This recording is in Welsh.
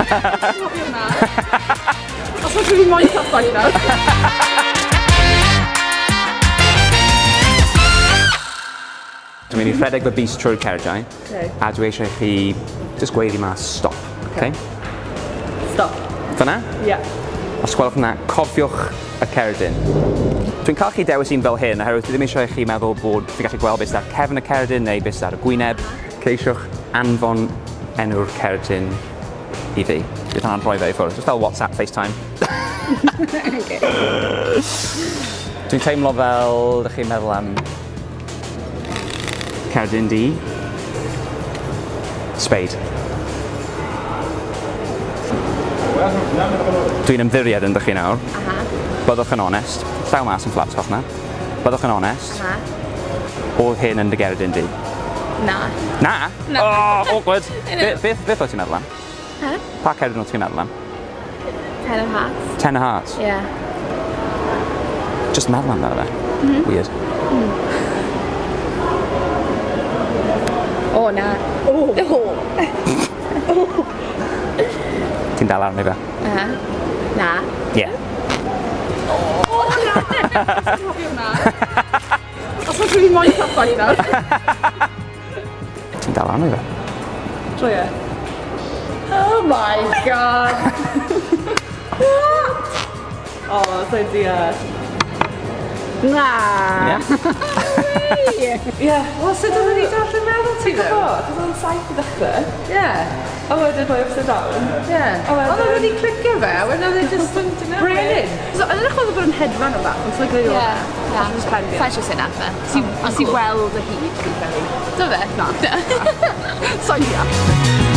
Cofio hwnna. Os oes rhywun moyn cael ffaith nawr. Dwi'n mynd i rhedeg fy bys trwy'r cerdiau, okay. A dwi eisiau chi just gweiddi mas stop. Okay. Stop. Fyna? Ie. Yeah. Os gwelwch yna, cofiwch y cerdyn. Dwi'n cael chi dewis un fel hyn, oherwydd dwi ddim eisiau i chi meddwl bod chi'n gallu gweld beth sydd ar cefn y cerdyn neu beth sydd ar y gwyneb. Ceisiwch anfon enw'r cerdyn i fi. Bydd hwnna'n rhoi fe i ffwrdd. Just fel WhatsApp, FaceTime. Okay. Dwi'n teimlo fel ydych chi'n meddwl am cerdyn D. Spade. Dwi'n ymddiried ynddo chi nawr. Byddwch yn onest. Llaw mas yn fflat hoff na. Byddwch yn onest. Oedd hyn yn dy gerdyn di? Na. Na? Na. Oh, awkward. Beth o't ti'n meddwl am? Huh? Pa cerdyn o't ti'n meddwl am? Ten of Hearts. Ten of Hearts? Yeah. Just meddwl amdano fe. Weird. O, na. O. O. Ti'n dal arni fe? Na. Yeah. O, na! Cofio hwnna. Os oes rhywun moyn cael ffaith nawr. Ti'n dal arni fe? Joio. Oh my god! Oh, so dear. Na! Yeah. Yeah. Wel, sut oedden ni darllen meddwl ti ddo? Ti'n gwybod, oedd o'n 7 i ddechrau. Yeah. A wedyn rhoi upside down. Yeah. A wedyn... Oedd o'n wedi clicio fe, a wedyn oedd e just yn brilliant. So, oedd e'n edrych fel bod yn hedfan o bach, ond so'n credu oedd e. Yeah. Just pen fi. Sa'n siŵr sy'n nath fe. Nes i weld y hyd, fi'n credu. Do fe? Na. So'n deall.